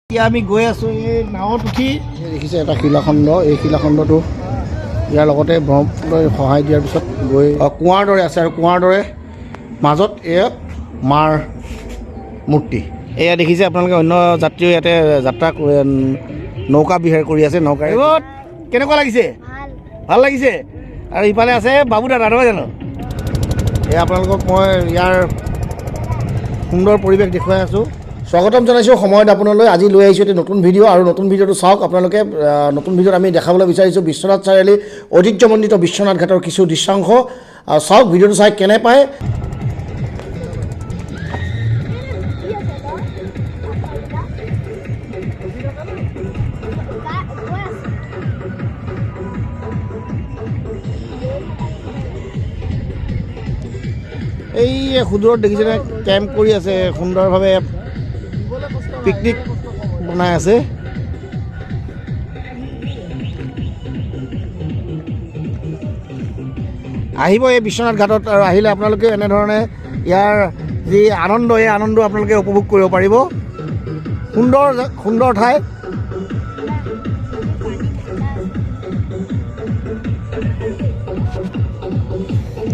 এতিয়া আমি গৈ আছোঁ এই নাৱত উঠি। এই দেখিছে এটা শিলাখণ্ড। এই শিলাখণ্ডটো ইয়াৰ লগতে ব্ৰহ্মপুত্ৰই সহায় দিয়াৰ পিছত গৈ কুঁৱাৰ দৰে আছে আৰু কুঁৱাৰ দৰে মাজত এয়া মাৰ মূৰ্তি। এয়া দেখিছে আপোনালোকে, অন্য যাত্ৰীও ইয়াতে যাত্ৰা নৌকা বিহাৰ কৰি আছে নৌকা। কেনেকুৱা লাগিছে? ভাল লাগিছে। আৰু ইফালে আছে বাবু দাদা, নহয় জানো? এয়া আপোনালোকক মই ইয়াৰ সুন্দৰ পৰিৱেশ দেখুৱাই আছোঁ। স্বাগতম জনাইছোঁ সময়ত আপোনালৈ। আজি লৈ আহিছোঁ এটি নতুন ভিডিঅ' আৰু নতুন ভিডিঅ'টো চাওক আপোনালোকে। নতুন ভিডিঅ'ত আমি দেখাবলৈ বিচাৰিছোঁ বিশ্বনাথ চাৰিআলি ঐতিহ্যমণ্ডিত বিশ্বনাথ ঘাটৰ কিছু দৃশ্যাংশ। চাওক ভিডিঅ'টো চাই কেনে পায়। এই সুদূৰত দেখিছেনে কেম্প কৰি আছে, সুন্দৰভাৱে পিকনিক বনাই আছে। আহিব এই বিশ্বনাথ ঘাটত আৰু আহিলে আপোনালোকে এনেধৰণে ইয়াৰ যি আনন্দ, এই আনন্দ আপোনালোকে উপভোগ কৰিব পাৰিব। সুন্দৰ সুন্দৰ ঠাই।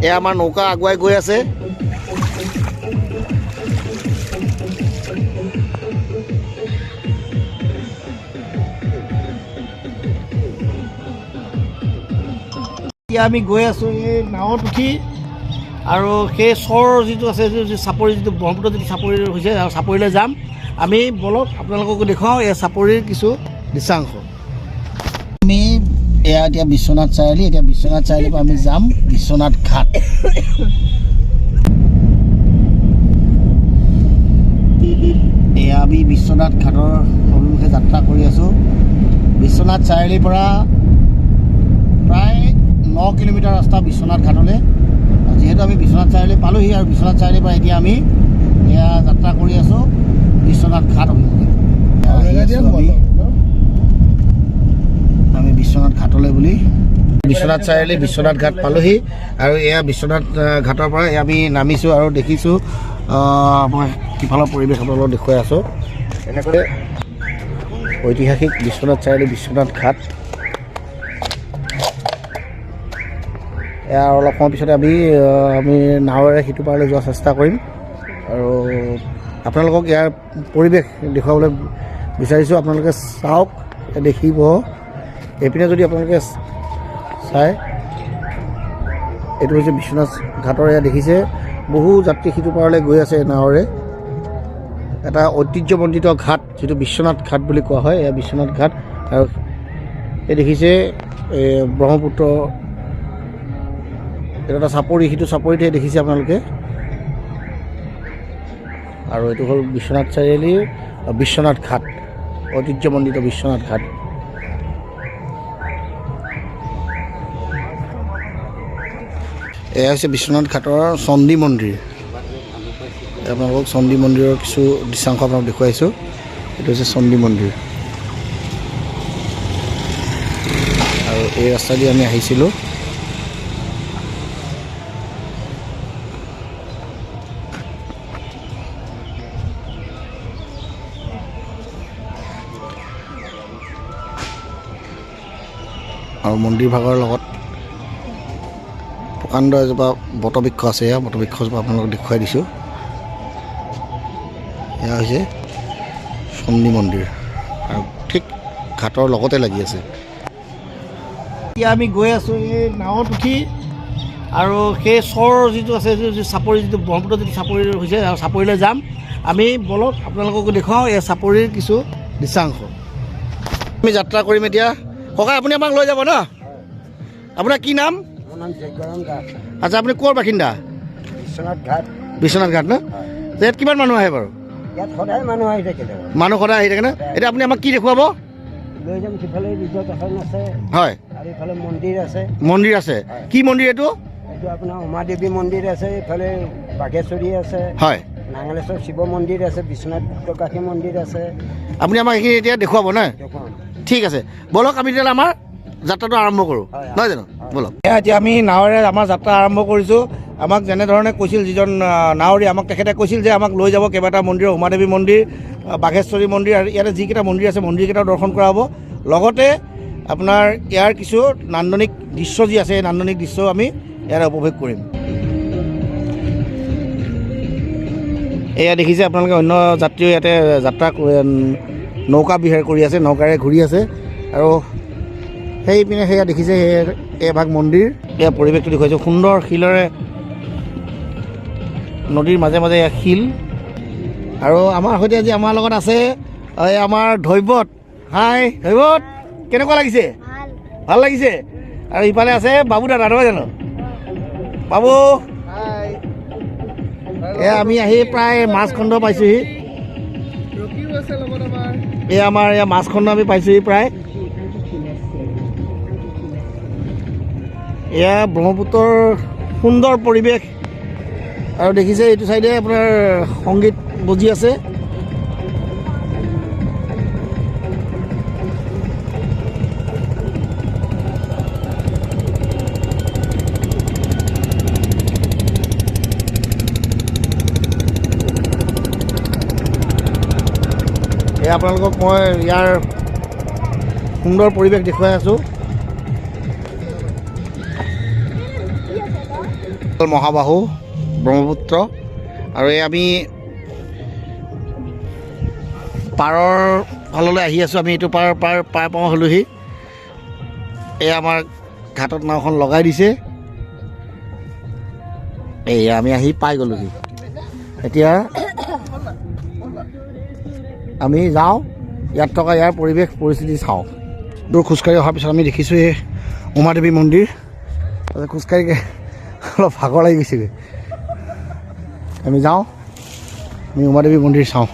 এয়া আমাৰ নৌকা আগুৱাই গৈ আছে। এতিয়া আমি গৈ আছোঁ এই নাৱত উঠি আৰু সেই চৰ যিটো আছে, যিটো চাপৰি, যিটো ব্ৰহ্মপুত্ৰ যিটো চাপৰি হৈছে, আৰু চাপৰিলৈ যাম আমি। বলক আপোনালোককো দেখুৱাওঁ এই চাপৰিৰ কিছু দৃশ্যাংশ। আমি এয়া এতিয়া বিশ্বনাথ চাৰিআলি। এতিয়া বিশ্বনাথ চাৰিআলিৰ পৰা আমি যাম বিশ্বনাথ ঘাট। এয়া আমি বিশ্বনাথ ঘাটৰ অভিমুখে যাত্ৰা কৰি আছোঁ। বিশ্বনাথ চাৰিআলিৰ পৰা প্ৰায় 9 কিলোমিটাৰ ৰাস্তা বিশ্বনাথ ঘাটলৈ। যিহেতু আমি বিশ্বনাথ চাৰিআলি পালোহি আৰু বিশ্বনাথ চাৰিআলিৰ পৰা এতিয়া আমি এয়া যাত্ৰা কৰি আছোঁ বিশ্বনাথ ঘাট অভিমুখে। আহি আছোঁ আমি বিশ্বনাথ ঘাটলৈ বুলি। বিশ্বনাথ চাৰিআলি বিশ্বনাথ ঘাট পালোহি আৰু এয়া বিশ্বনাথ ঘাটৰ পৰা এয়া আমি নামিছোঁ আৰু দেখিছোঁ। মই সিফালৰ পৰিৱেশ আপোনালোকক দেখুৱাই আছোঁ। এনেকৈ ঐতিহাসিক বিশ্বনাথ চাৰিআলি বিশ্বনাথ ঘাট। এয়া অলপ সময় পিছতে আমি নাৱেৰে সিটো পাৰলৈ যোৱাৰ চেষ্টা কৰিম আৰু আপোনালোকক ইয়াৰ পৰিৱেশ দেখুৱাবলৈ বিচাৰিছোঁ। আপোনালোকে চাওক, দেখিব। এইপিনে যদি আপোনালোকে চাই, এইটো হৈছে বিশ্বনাথ ঘাটৰ। এয়া দেখিছে বহু যাত্ৰী সিটো পাৰলৈ গৈ আছে নাৱেৰে। এটা ঐতিহ্যমণ্ডিত ঘাট, যিটো বিশ্বনাথ ঘাট বুলি কোৱা হয়, এয়া বিশ্বনাথ ঘাট। আৰু এই দেখিছে এই ব্ৰহ্মপুত্ৰ, এইটো এটা চাপৰি, সিটো চাপৰিতহে দেখিছে আপোনালোকে। আৰু এইটো হ'ল বিশ্বনাথ চাৰিআলিৰ বিশ্বনাথ ঘাট, ঐতিহ্যমণ্ডিত বিশ্বনাথ ঘাট। এয়া হৈছে বিশ্বনাথ ঘাটৰ চণ্ডী মন্দিৰ। আপোনালোকক চণ্ডী মন্দিৰৰ কিছু দৃশ্যাংশ আপোনালোক দেখুৱাইছোঁ। এইটো হৈছে চণ্ডী মন্দিৰ আৰু এই ৰাস্তা দি আমি আহিছিলোঁ। আৰু মন্দিৰ ভাগৰ লগত প্ৰকাণ্ড এজোপা বটবৃক্ষ আছে। এয়া বটবৃক্ষজোপা আপোনালোকক দেখুৱাই দিছোঁ। এয়া হৈছে চণ্ডী মন্দিৰ আৰু ঠিক ঘাটৰ লগতে লাগি আছে। এতিয়া আমি গৈ আছোঁ এই নাৱত উঠি আৰু সেই চৰ যিটো আছে, যিটো চাপৰি, যিটো ব্ৰহ্মপুত্ৰ যিটো চাপৰি হৈছে, আৰু চাপৰিলৈ যাম আমি। বলক আপোনালোককো দেখুৱাওঁ এই চাপৰিৰ কিছু দৃশ্যাংশ। আমি যাত্ৰা কৰিম এতিয়া। ককাই, আপুনি আমাক লৈ যাব ন? আপোনাৰ কি নাম? মোৰ নাম জয়গৰণ দাস। আচ্ছা, আপুনি ক'ৰ বাসিন্দা? বিশ্বনাথ ঘাট। বিশ্বনাথ ঘাট ন? ইয়াত কিমান মানুহ আহে বাৰু? ইয়াত সদায় মানুহ আহি থাকে দেখোন। মানুহ সদায় আহি থাকে ন? এতিয়া আপুনি আমাক কি দেখুৱাব? লৈ যাম, সিফালে ৰিজৰ্ট এখন আছে। আৰু ইফালে মন্দিৰ আছে। মন্দিৰ আছে? হয়। কি মন্দিৰ এইটো? এইটো আপোনাৰ উমাদেৱী মন্দিৰ আছে, ইফালে বাঘেশ্বৰী আছে। নাঙলেশ্বৰ শিৱ মন্দিৰ আছে, বিশ্বনাথ গুপ্তকাশী মন্দিৰ আছে। আপুনি আমাক এইখিনি এতিয়া দেখুৱাব ন? দেখুৱাম। ঠিক আছে, ব'লক আমি তেতিয়াহ'লে আমাৰ যাত্ৰাটো আৰম্ভ কৰোঁ। হয়। নহয় জানো? হয়। ব'লক। এয়া এতিয়া আমি নাৱেৰে আমাৰ যাত্ৰা আৰম্ভ কৰিছোঁ। আমাক যেনেধৰণে কৈছিল যিজন নাৱৰী, আমাক তেখেতে কৈছিল যে আমাক লৈ যাব কেইবাটা মন্দিৰ, উমাদেৱী মন্দিৰ, বাঘেশ্বৰী মন্দিৰ, আৰু ইয়াতে যিকেইটা মন্দিৰ আছে মন্দিৰকেইটাও দৰ্শন কৰা হ'ব। লগতে আপোনাৰ ইয়াৰ কিছু নান্দনিক দৃশ্য যি আছে, সেই নান্দনিক দৃশ্যও আমি ইয়াতে উপভোগ কৰিম। এয়া দেখিছে আপোনালোকে অন্য যাত্ৰীও ইয়াতে যাত্ৰা নৌকা বিহাৰ কৰি আছে, নৌকাৰে ঘূৰি আছে। আৰু সেইপিনে সেয়া দেখিছে, সেই এভাগ মন্দিৰ। এয়া পৰিৱেশটো দেখুৱাইছোঁ, সুন্দৰ শিলেৰে নদীৰ মাজে মাজে এয়া শিল। আৰু আমাৰ সৈতে আজি আমাৰ লগত আছে এই আমাৰ ধৈবত। হাই ধৈবত, কেনেকুৱা লাগিছে? ভাল লাগিছে। আৰু ইফালে আছে বাবু দাদা, নহয় জানো বাবু? এয়া আমি আহি প্ৰায় মাছখণ্ড পাইছোঁহি। এয়া আমাৰ এয়া মাছখণ্ড আমি পাইছোঁহি প্ৰায়। এয়া ব্ৰহ্মপুত্ৰৰ সুন্দৰ পৰিৱেশ। আৰু দেখিছে এইটো চাইডে আপোনাৰ সংগীত বজি আছে। এয়া আপোনালোকক মই ইয়াৰ সুন্দৰ পৰিৱেশ দেখুৱাই আছোঁ। মহাবাহু ব্ৰহ্মপুত্ৰ। আৰু এই আমি পাৰৰ ফাললৈ আহি আছোঁ। আমি এইটো পাৰ পাৰ পাৰ পাওঁ হ'লোহি। এয়া আমাৰ ঘাটত নাওখন লগাই দিছে। এয়া আমি আহি পাই গ'লোহি। এতিয়া আমি যাওঁ ইয়াত থকা ইয়াৰ পৰিৱেশ পৰিস্থিতি চাওঁ। দূৰ খোজকাঢ়ি অহাৰ পিছত আমি দেখিছোঁ এই উমাদেৱী মন্দিৰ। তাৰপিছত খোজকাঢ়ি অলপ ভাগৰ লাগি গৈছেগৈ। আমি যাওঁ, আমি উমাদেৱী মন্দিৰ চাওঁ।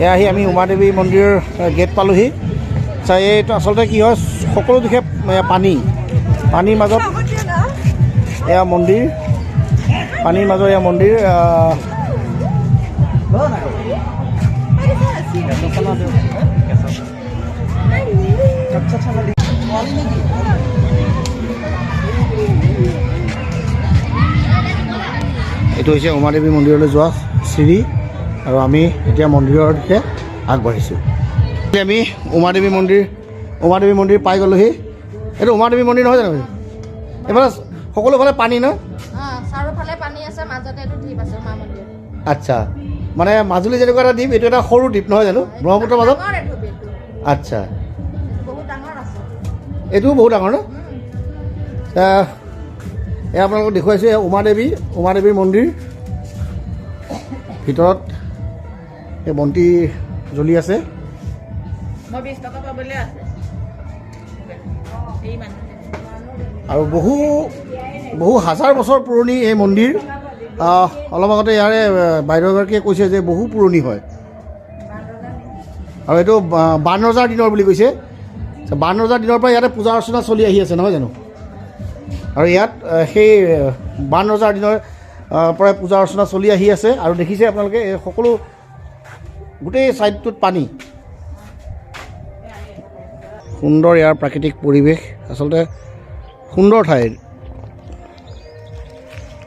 এয়া আহি আমি উমাদেৱী মন্দিৰৰ গেট পালোহি। আচ্ছা, এইটো আচলতে কি হয়, সকলো দিশে পানী, পানীৰ মাজত এয়া মন্দিৰ, পানীৰ মাজত এয়া মন্দিৰ। এইটো হৈছে উমাদেৱী মন্দিৰলৈ যোৱা চিৰি। আৰু আমি এতিয়া মন্দিৰৰ দিশে আগবাঢ়িছোঁ। আমি উমাদেৱী মন্দিৰ পাই গ'লোহি। এইটো উমাদেৱী মন্দিৰ নহয় জানো? এইফালে সকলোফালে পানী ন? চাৰিওফালে পানী আছে, মাজতে এইটো দ্বীপ আছে উমা মন্দিৰ। আচ্ছা, মানে মাজুলী যেনেকুৱা এটা দ্বীপ, এইটো এটা সৰু দ্বীপ নহয় জানো, ব্ৰহ্মপুত্ৰৰ মাজত? আচ্ছা, এইটোও বহুত ডাঙৰ ন? এয়া আপোনালোকক দেখুৱাইছোঁ এয়া উমাদেৱীৰ মন্দিৰ। ভিতৰত এই বন্তি জ্বলি আছে। আৰু বহু বহু হাজাৰ বছৰ পুৰণি এই মন্দিৰ। অলপ আগতে ইয়াৰে বাইদেউ এগৰাকীয়ে কৈছে যে বহু পুৰণি হয়। আৰু এইটো বান ৰজাৰ দিনৰ বুলি কৈছে। বান ৰজাৰ দিনৰ পৰা ইয়াতে পূজা অৰ্চনা চলি আহি আছে নহয় জানো? আৰু ইয়াত সেই বান ৰজাৰ দিনৰ পৰাই পূজা অৰ্চনা চলি আহি আছে। আৰু দেখিছে আপোনালোকে এই সকলো গোটেই ছাইডটোত পানী। সুন্দৰ ইয়াৰ প্ৰাকৃতিক পৰিৱেশ, আচলতে সুন্দৰ ঠাই।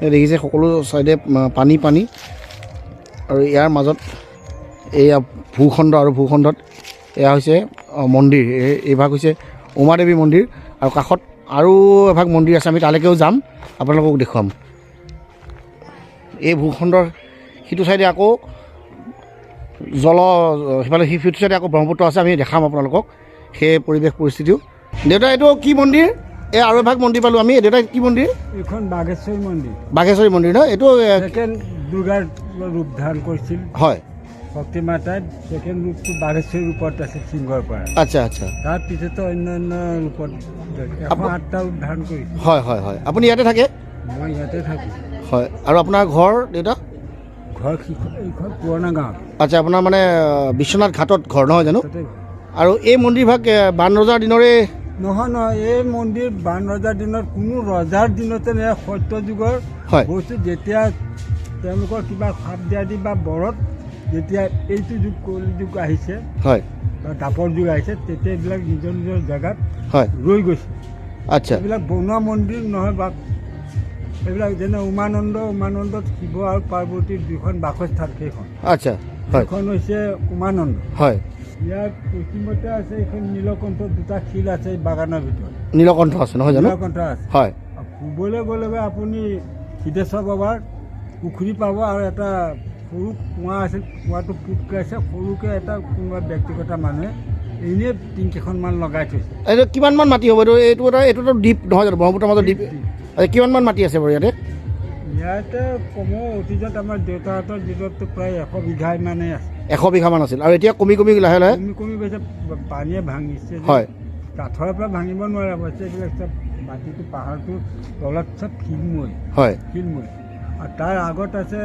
এই দেখিছে সকলো ছাইডে পানী পানী। আৰু ইয়াৰ মাজত এয়া ভূখণ্ড, আৰু ভূখণ্ডত এয়া হৈছে মন্দিৰ। এইভাগ হৈছে উমাদেৱী মন্দিৰ। আৰু কাষত আৰু এভাগ মন্দিৰ আছে, আমি তালৈকেও যাম, আপোনালোকক দেখুৱাম। এই ভূখণ্ডৰ সিটো ছাইডে আকৌ জল, সিফালে সিটো ছাইডে আকৌ ব্ৰহ্মপুত্ৰ আছে, আমি দেখাম আপোনালোকক সেই পৰিৱেশ পৰিস্থিতিও। দেউতা, এইটো কি মন্দিৰ? এই আৰু এভাগ মন্দিৰ পালোঁ আমি। দেউতা, কি মন্দিৰ? এইখন বাঘেশ্বৰী মন্দিৰ। বাঘেশ্বৰী মন্দিৰ ন? এইটো ছেকেণ্ড দুৰ্গাৰ ৰূপ ধাৰণ কৰিছিল হয় শক্তি মাতাই। ছেকেণ্ড ৰূপটো বাঘেশ্বৰী ৰূপত আছিল সিংহৰ পৰা। আচ্ছা আচ্ছা। তাৰপিছতো অন্য অন্য ৰূপত 108টা ৰূপ ধাৰণ কৰিছিল। হয় হয় হয়। আপুনি ইয়াতে থাকে? মই ইয়াতে থাকোঁ। হয়। আৰু আপোনাৰ ঘৰ দেউতা? ঘৰ এইখন পুৰণা গাঁৱত। আচ্ছা, আপোনাৰ মানে বিশ্বনাথ ঘাটত ঘৰ নহয় জানো? আৰু এই মন্দিৰভাগ বান ৰজাৰ দিনৰে? নহয় নহয়, এই মন্দিৰ বান ৰজাৰ দিনত কোনো ৰজাৰ দিনতে নহয়, সত্য যুগৰ বস্তু। যেতিয়া তেওঁলোকৰ কিবা সাপ দিয়া দি বা বৰত যেতিয়া এইটো যুগ কলি যুগ আহিছে, হয়, বা দাপৰ যুগ আহিছে, তেতিয়া এইবিলাক নিজৰ নিজৰ জেগাত হয় ৰৈ গৈছে। আচ্ছা। এইবিলাক বনোৱা মন্দিৰ নহয় বা এইবিলাক যেনে উমানন্দ, উমানন্দত শিৱ আৰু পাৰ্বতীৰ দুখন বাসস্থান সেইখন। আচ্ছা, হয়। এইখন হৈছে উমানন্দ। হয়। ইয়াৰ পশ্চিমতে আছে এইখন নীলকণ্ঠ, দুটা শিল আছে এই বাগানৰ ভিতৰত। নীলকণ্ঠ আছে নহয় জানো? নীলকণ্ঠ আছে। হয়। পূবলৈ গ'লে আপুনি সিদ্ধেশ্বৰ বাবাৰ পুখুৰী পাব আৰু এটা সৰু কুঁৱা আছিল, কুঁৱাটো পোত খাইছে, সৰুকৈ এটা কোনোবা ব্যক্তিগত মানুহে এনেই টিংকেইখনমান লগাই থৈছে। এইটো কিমানমান মাটি হ'ব? এইটো এটা দ্বীপ নহয় জানো? ব্ৰহ্মপুত্ৰৰ মাজত দ্বীপ। আচ্ছা, কিমানমান মাটি আছে বাৰু ইয়াতে? ইয়াতে কমেও অতীজত আমাৰ দেউতাহঁতৰ দিনততো প্ৰায় 100 বিঘা ইমানেই আছে। 100 বিঘামান আছিল আৰু এতিয়া কমি কমি লাহে লাহে কমি কমি গৈছে, পানীয়ে ভাঙিছে যে। হয়। কাঠৰ পৰা ভাঙিব নোৱাৰে অৱশ্যে, এইবিলাক চব মাটিটো পাহাৰটো তলত চব শিলময়। হয়। শিলময়। আৰু তাৰ আগত আছে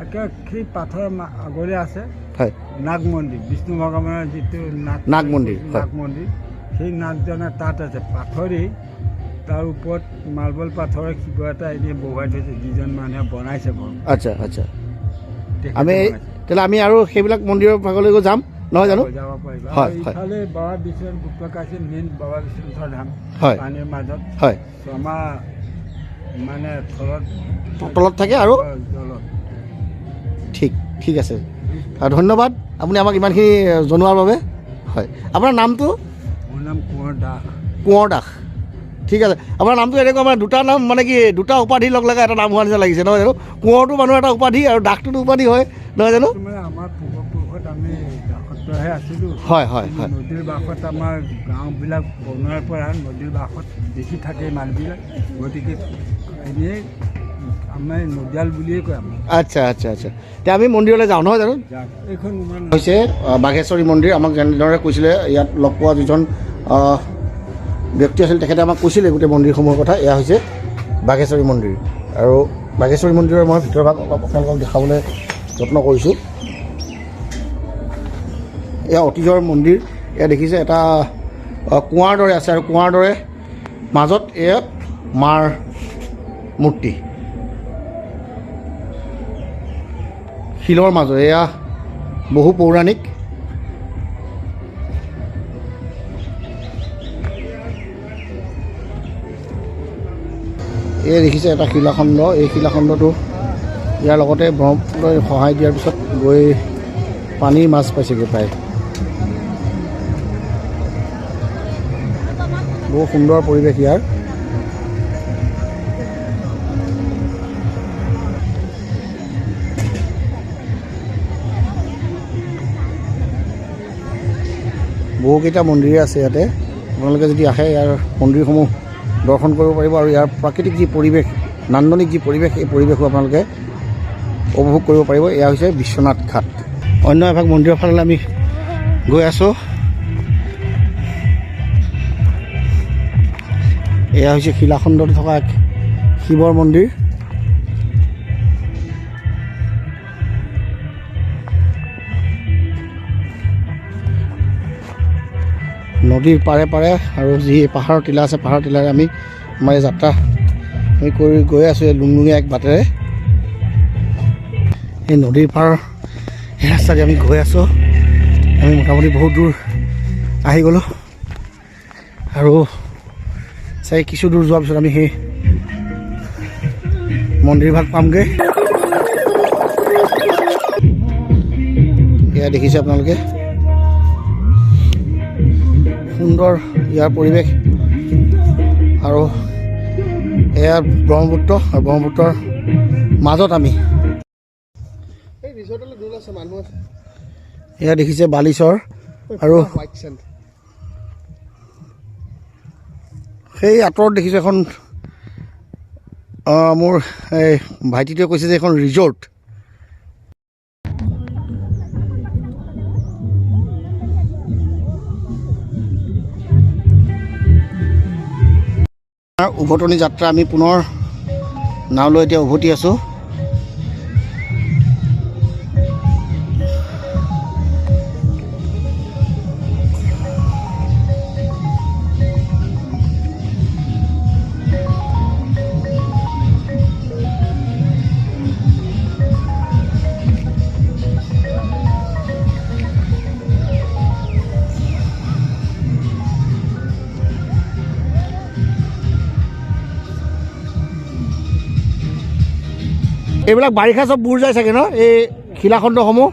একে সেই পাথৰৰ আগৰে আছে হয়। নাগ মন্দিৰ, বিষ্ণু ভগৱানৰ যিটো নাগ নাগ মন্দিৰ, হয়। নাগ মন্দিৰ, সেই নাগজনা তাত আছে পাথৰেই, তাৰ ওপৰত মাৰ্বল পাথৰৰ শিৱ এটা এনেই বহুৱাই থৈছে, যিজন মানুহে বনাইছে বাৰু। আচ্ছা আচ্ছা। তেখেতে আমি বনাইছে। তেতিয়াহ'লে আমি আৰু সেইবিলাক মন্দিৰৰ ভাগলৈ যাম নহয় জানো? যাব পাৰিবা। হয়, আৰু হয়। ইফালে বাবা বিশ্বনাথ গুপ্তকাশী মেইন বাবা বিশ্বনাথৰ ধাম। হয়। পানীৰ মাজত হয়। ছমাহ মানে থলত তলত থাকে আৰু জলত। ঠিক আছে, ধন্যবাদ আপুনি আমাক ইমানখিনি জনোৱাৰ বাবে। হয়, আপোনাৰ নামটো? মোৰ নাম কোঁৱৰ দাস। কোঁৱৰ দাস, ঠিক আছে। আপোনাৰ নামটো এনেকুৱা মানে দুটা নাম, মানে কি দুটা উপাধি লগ লগাই এটা নাম হোৱা নিচিনা লাগিছে নহয় জানো? কোঁৱৰটো মানুহৰ এটা উপাধি আৰু দাসটোতো উপাধি হয় নহয় জানো? মানে আমাৰ পূৰ্বপুৰুষত আমি দাসত্বহে আছিলোঁ। হয় হয় হয়। নদীৰ বাসত আমাৰ গাঁওবিলাক বনোৱাৰ পৰা নদীৰ বাসত দেখি থাকে মানুহবিলাক, গতিকে এনেই আমাৰ নদিয়াল বুলিয়ে কয় আমাক। আচ্ছা, এতিয়া আমি মন্দিৰলৈ যাওঁ নহয় জানো? যাক এইখন ইমান হৈছে বাঘেশ্বৰী মন্দিৰ। আমাক যেনেদৰে কৈছিলে ইয়াত লগ পোৱা যিজন ব্যক্তি আছিল, তেখেতে আমাক কৈছিলে গোটেই মন্দিৰসমূহৰ কথা। এয়া হৈছে বাঘেশ্বৰী মন্দিৰ আৰু বাঘেশ্বৰী মন্দিৰৰ মই ভিতৰৰ ভাগ অলপ আপোনালোকক দেখাবলৈ যত্ন কৰিছোঁ। এয়া অতীজৰ মন্দিৰ। এয়া দেখিছে এটা কুঁৱাৰ দৰে আছে আৰু কুঁৱাৰ দৰে মাজত এয়া মাৰ মূৰ্তি শিলৰ মাজত। এয়া বহু পৌৰাণিক। এই দেখিছে এটা শিলাখণ্ড। এই শিলাখণ্ডটো ইয়াৰ লগতে ব্ৰহ্মপুত্ৰই সহায় দিয়াৰ পিছত গৈ পানীৰ মাছ পাইছেগৈ প্ৰায়। বহু সুন্দৰ পৰিৱেশ ইয়াৰ। বহুকেইটা মন্দিৰ আছে ইয়াতে। আপোনালোকে যদি আহে ইয়াৰ মন্দিৰসমূহ দৰ্শন কৰিব পাৰিব আৰু ইয়াৰ প্ৰাকৃতিক যি পৰিৱেশ, নান্দনিক যি পৰিৱেশ, এই পৰিৱেশো আপোনালোকে উপভোগ কৰিব পাৰিব। এয়া হৈছে বিশ্বনাথ ঘাট। অন্য এভাগ মন্দিৰৰ ফাললৈ আমি গৈ আছোঁ। এয়া হৈছে শিলাখণ্ডত থকা এক শিৱৰ মন্দিৰ। নদীৰ পাৰে পাৰে আৰু যি পাহাৰৰ টিলা আছে, পাহাৰৰ টিলাৰে আমি আমাৰ এই যাত্ৰা আমি কৰি গৈ আছোঁ এই লুংলুঙীয়া এক বাটেৰে। এই নদীৰ পাৰৰ এই ৰাস্তাদি আমি গৈ আছোঁ। আমি মোটামুটি বহুত দূৰ আহি গ'লোঁ আৰু চাই কিছু দূৰ যোৱাৰ পিছত আমি সেই মন্দিৰ ভাগ পামগৈ। এয়া দেখিছে আপোনালোকে সুন্দৰ ইয়াৰ পৰিৱেশ আৰু এয়া ব্ৰহ্মপুত্ৰ আৰু ব্ৰহ্মপুত্ৰৰ মাজত আমি এই ৰিজৰ্টলৈ দূৰ আছে, মানুহ আছে। এয়া দেখিছে বালিচৰ আৰু হোৱাইট চেণ্ড। সেই আঁতৰত দেখিছোঁ এখন, মোৰ এই ভাইটিটোৱে কৈছে যে এখন ৰিজৰ্ট। উভতনি যাত্ৰা আমি পুনৰ নাও লৈ এতিয়া উভতি আছোঁ। এইবিলাক বাৰিষা চব বুৰ যায় চাগে ন, এই শিলাখণ্ডসমূহ?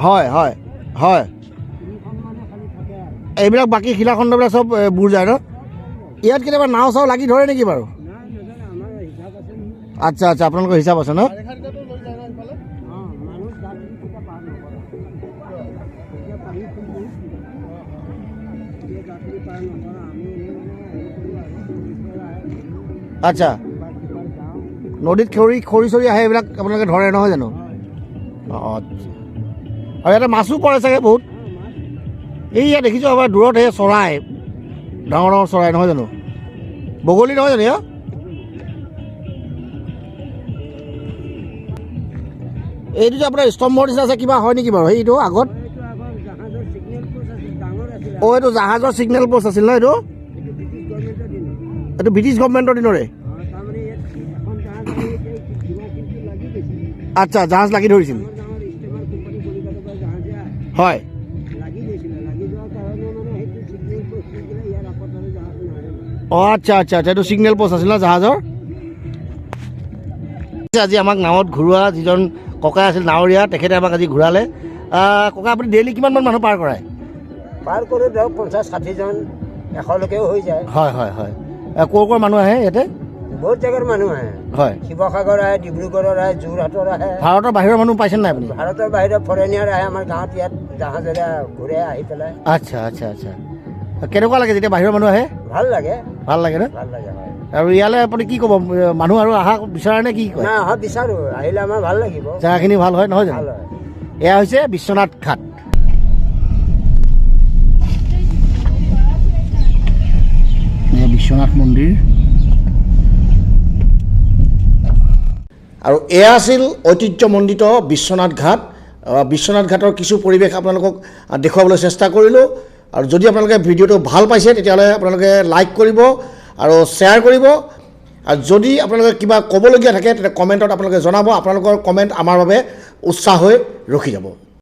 হয় হয় হয়। এইবিলাক বাকী শিলাখণ্ডবিলাক চব বুৰ যায় ন? ইয়াত কেতিয়াবা নাও চাও লাগি ধৰে নেকি বাৰু? আচ্ছা আচ্ছা, আপোনালোকৰ হিচাপ আছে ন? আচ্ছা, নদীত খৰি খৰি চৰি আহে, এইবিলাক আপোনালোকে ধৰে নহয় জানো? অঁ, আচ্ছা। আৰু ইয়াতে মাছো পৰে চাগে বহুত। এই ইয়াত দেখিছোঁ আমাৰ দূৰত সেই চৰাই, ডাঙৰ ডাঙৰ চৰাই নহয় জানো? বগলী নহয় জানো? ইয়াত এইটো যে আপোনাৰ স্তম্ভৰ নিচিনা আছে, কিবা হয় নেকি বাৰু সেইটো আগত? অঁ, এইটো জাহাজৰ ছিগনেল পষ্ট আছিল ন? এইটো এইটো ব্ৰিটিছ গভমেণ্টৰ দিনৰে। আচ্ছা, জাহাজ লাগি ধৰিছিল। হয়। অঁ, আচ্ছা আচ্ছা আচ্ছা, এইটো ছিগনেল পষ্ট আছিল ন জাহাজৰ? আজি আমাক নাৱত ঘূৰোৱা যিজন ককাই আছিল নাৱৰীয়া, তেখেতে আমাক আজি ঘূৰালে। ককা, আপুনি ডেইলি কিমানমান মানুহ পাৰ কৰায়? পাৰ কৰোঁ ধৰক 50 60জন, 100লৈকেও হৈ যায়। হয় হয় হয়। ক'ৰ ক'ৰ মানুহ আহে ইয়াতে? বহুত জেগাৰ মানুহ আহে। হয়। শিৱসাগৰ আহে, ডিব্ৰুগড়ৰ আহে, যোৰহাটৰ আহে। ভাৰতৰ বাহিৰৰ মানুহ পাইছে নাই আপুনি? ভাৰতৰ বাহিৰৰ ফৰেনিয়াৰ আহে আমাৰ গাঁৱত, ইয়াত জাহাজেৰে ঘূৰে আহি পেলাই। আচ্ছা আচ্ছা আচ্ছা। কেনেকুৱা লাগে যেতিয়া বাহিৰৰ মানুহ আহে? ভাল লাগে। ভাল লাগে ন? ভাল লাগে, হয়। আৰু ইয়ালৈ আপুনি কি ক'ব, মানুহ আৰু অহা বিচাৰে নে কি কয়? নাই, অহা বিচাৰোঁ, আহিলে আমাৰ ভাল লাগিব। জেগাখিনি ভাল হয় নহয় জানো? ভাল হয়। এয়া হৈছে বিশ্বনাথ ঘাট। এয়া বিশ্বনাথ মন্দিৰ। আৰু এয়া আছিল ঐতিহ্যমণ্ডিত বিশ্বনাথ ঘাট। বিশ্বনাথ ঘাটৰ কিছু পৰিৱেশ আপোনালোকক দেখুৱাবলৈ চেষ্টা কৰিলোঁ। আৰু যদি আপোনালোকে ভিডিঅ'টো ভাল পাইছে তেতিয়াহ'লে আপোনালোকে লাইক কৰিব আৰু শ্বেয়াৰ কৰিব। আৰু যদি আপোনালোকে কিবা ক'বলগীয়া থাকে তেতিয়া কমেণ্টত আপোনালোকে জনাব। আপোনালোকৰ কমেণ্ট আমাৰ বাবে উৎসাহ হৈ ৰখি যাব।